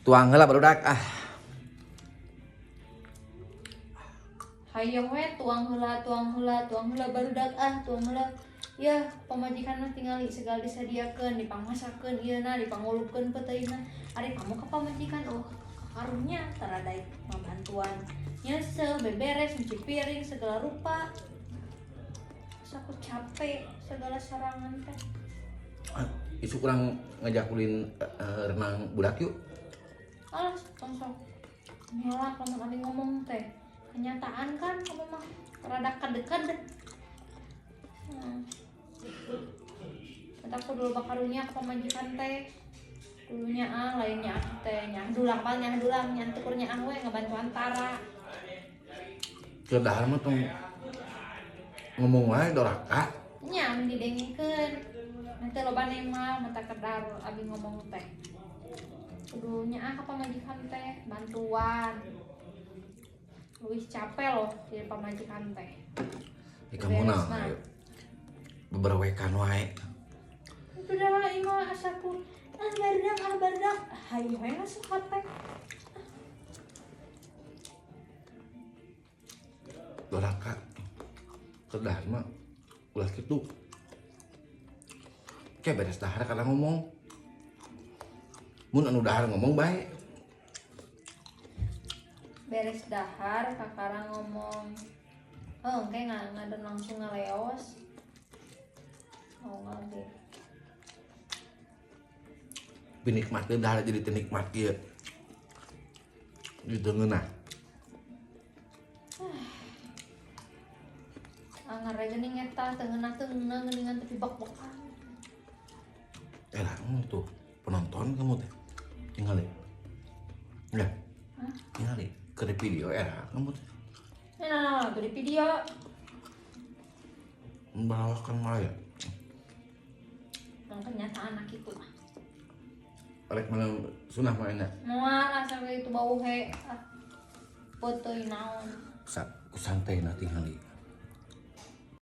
Tuang heula barudak ah. Hayang we tuang heula, tuang heula, tuang heula barudak ah, tuang heula. Ya, pamajikan mah tingali segala disadiakeun, dipangmasakeun ieu na, dipangulupkeun peuteuyna. Ari kamu ka pamajikan, oh karunya tara daek ngabantuan. Nyeuseuh, beberes, nyuci piring segala rupa. Terus aku capek segala sorangan teh. Ah, isuk urang ngajak ulin renang budak yuk. Alah, tong sok. Nyolak lamun abi ngomong teh. Kenyataan kan kamu mah rada kadekad. Kata aku dulu bakarunya ke pamajikan teh. Dulunya ah lainnya ah teh nyah dulang pal nyah dulang nyah tukur nyah we ngabantu antara. Keur dahar mah tong ngomong wae doraka. Nya mun didengkeun. Nanti loba nemal mata kedar abi ngomong teh. Kudu nyaah ka pamajikan teh bantuan. Leuwih capek loh jadi pamajikan teh. Eh, kamu Beres nah, mah. ayo. Beberwekan wae. Itu dah ima asaku ah barudak ah barudak hayu we masuk HP. Doraka. Keur dahar mah ulah kitu. Kayak beres dahar karena ngomong. Mun anu dahar ngomong bae. Beres dahar kakara ngomong. Oh, kayak nggak langsung ngaleos. Oh, nggak. Pinikmatnya dahar jadi teu nikmat kieu. Gitu ngeunah. Angar aja nih eta teu ngeunah teu ngeunah geuningan tapi bek-bekan. Eh lah, tuh penonton kamu teh. Tinggal deh. Ya. Hah? Tinggal deh. Ke di video era kamu teh. Nah, nah, nah, tuh di video. Membawakan malah ya. Emang kenyataan anak itu mah. Rek mana sunah mainnya. Moal asal itu bau he. Ah. Fotoin naon. Sa ku santai na tingali.